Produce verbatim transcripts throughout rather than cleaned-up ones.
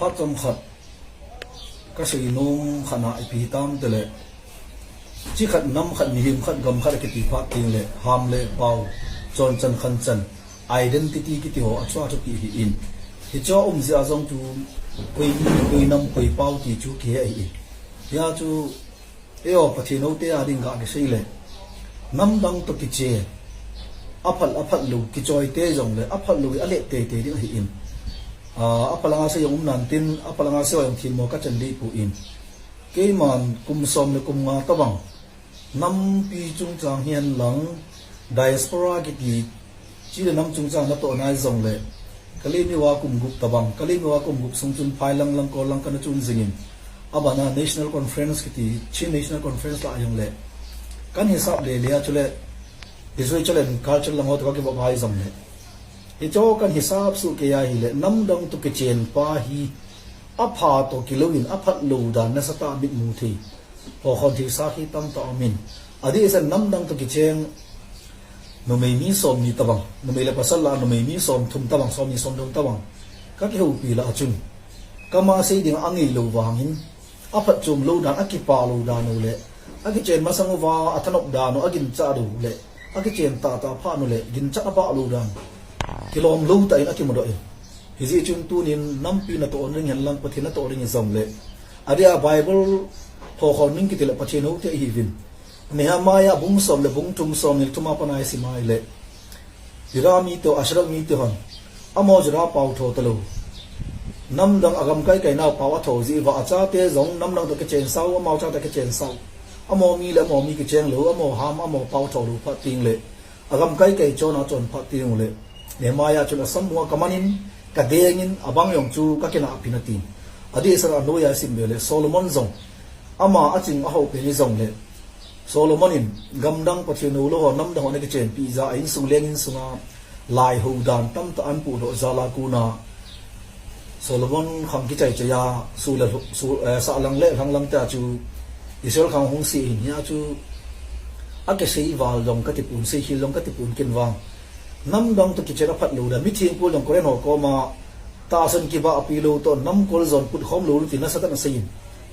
Achom khat kasei nom khat na ipi hitam tile, chi khat, nam khat, mihem khat, gam khat akiti phat teng le, ham le pao, chonchan khanchan, identity kiti ho achu achu pi hi in. Hicho um jia jong chu koi mi, koi nam, koi pao ti chu kihe ahi in. Hia chu Eiho Pathen houte a ding ga kisei le, namdang to kichen, aphat, aphat lou kichoi te jong le, aphat lou ale te te ding ahi in. A, aphat langa sei jong um nan tin, aphat langa sei jong thim mo kachan dei pu in. Keiman kum som le kum nga tabang, nampi chungchang hihen lang, diaspora kiti, chi le nam chungchang natoh nai jong le, Kalaymyo a kum gup tabang, Kalaymyo a kum gup sung chun phai lang lang kol lang kana chun jingin. Abana National Conference kiti, Chin National Conference la jong le. Kan hisap le le a chu le, Israel chalen culture lang ho to ka kiba bai jong le. Hicho kan hisap su ke a hi le, namdang to kichen pa hi, apha to kilou in, aphat lou dan nasatah mit mu thei. Ho khon thil sa khi tam ta um in. Adeh sen namdang to kichen, numei mi som ni tabang, numei le pasal la numei mi som thum tabang, som ni som thum tabang. Ka kihoupi la achun. Kama sei ding angi lou vangin, aphat chom lou dan, akipa lou dan u le, akichen masang uva, athanop dan u, agincha u le, akichen tata phat u le, gincha apa lou dan. Kilom lou ta in akimudoh in. Hijeh chun tunin nampi natoh ding hen lang Pathen natoh ding jong le. Adeh a Bible ho khon ning kiti le Pathen houte ihiuvin. Nehemiah bung som le bung thum som ni le thum a pat na isim a ile. Judah mite, Israel mite hon. Amaho Judah pao tho talou. Namdang agam kai kai nau pao atho jeh uva achate jong namdang to kichen sau, amaho chate kichen sau. Amaho mi le amaho mi kicheng lou, amaho ham, amaho pao tho lou phat teng le. Agam kai kai chon a chon phat teng u le. Nehemiah chun asam mua kamanin, kadengin, abang jong chu kakinah pin atin. Adeh sen anoi a isim be le Solomon jong. Ama aching aho pen hi jong le. Solomon in gamdang Pathen houlou ho namdang ho ana kichenpi jeh a insung leng insunga lai hou dan tamtah ana pudoh jal a kona Solomon khang kichai chai a su le lhu-, su, eh, sahlang le lhanglang te a chu Israel khang hung se hin hia chu akisei val jong kati pon, seikhel jong kati pon ken vang. Namdang to kichen aphat lou dan, mithengpu jong Koren ho koma tahsan kibahpi lou toh namkol jon put khom lou ti nasatah in asei in.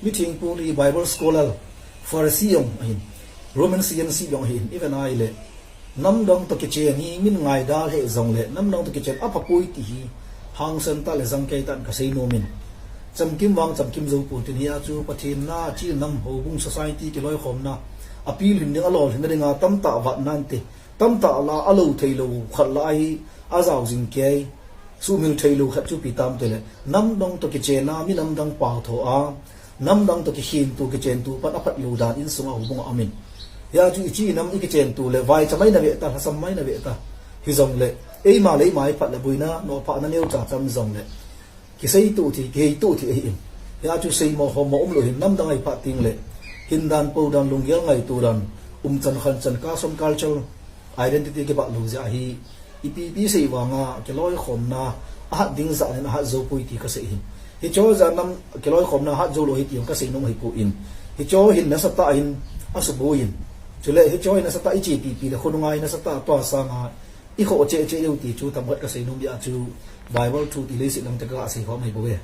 Mithengpu hi Bible scholar, Pharisee jong ahin, Roman C N C jong ahin, iven a ile. Namdang to kichen hi min ngaidam he jong le, namdang to kichen apha poi ti hi, hangsan tah le jangkei tah in kasei nom in. Chamkim vang chamkim jou pon tin hia chu Pathen na, chi nam houbung society kiloikhomna, apil hin ding, alol hin ding a tamtah vat nante, tamtah la alou thei lou khat la ahi, ajao jing kei. Sumil thei lou khat chu ipi tam tile, namdang to kichen a, mi namdang pao tho a, namdang to kikhen tu, kichen tu, pan aphat lou dan insung a houbung a um in. Hia chu ichi nam i kichen tu le, vai cha mai na ve ta, lhasam mai na ve ta. Hi jong le, eima le eima i phat le buina, nophah na neo cha cham jong le. Kisei tu thi, kihei tu thi ahi in. Hia chu sei mo, ho mo um lou hin, namdang a i phat teng le. Hin dan, po dan, lunggel ngaitu dan, um chan khan chan, custom culture, identity kibah lou jeh ahi. Ipi ipi sei vanga, kiloikhomna, ahat ding jat in ahat jou poi ti kasei hin. Hicho jat nam kiloikhomna ahat jou lou hi ti jong kasei nom ahi poi. Hicho hin nasatah in, asuboi in. Chule hicho hin nasatah ichepi pi le khonunga hin nasatah tua sanga, ikhoh cheh cheh diu ti chu tamkhat kasei nom dia chu Bible thu ti leiset lang te kasei khom ahi bou ve.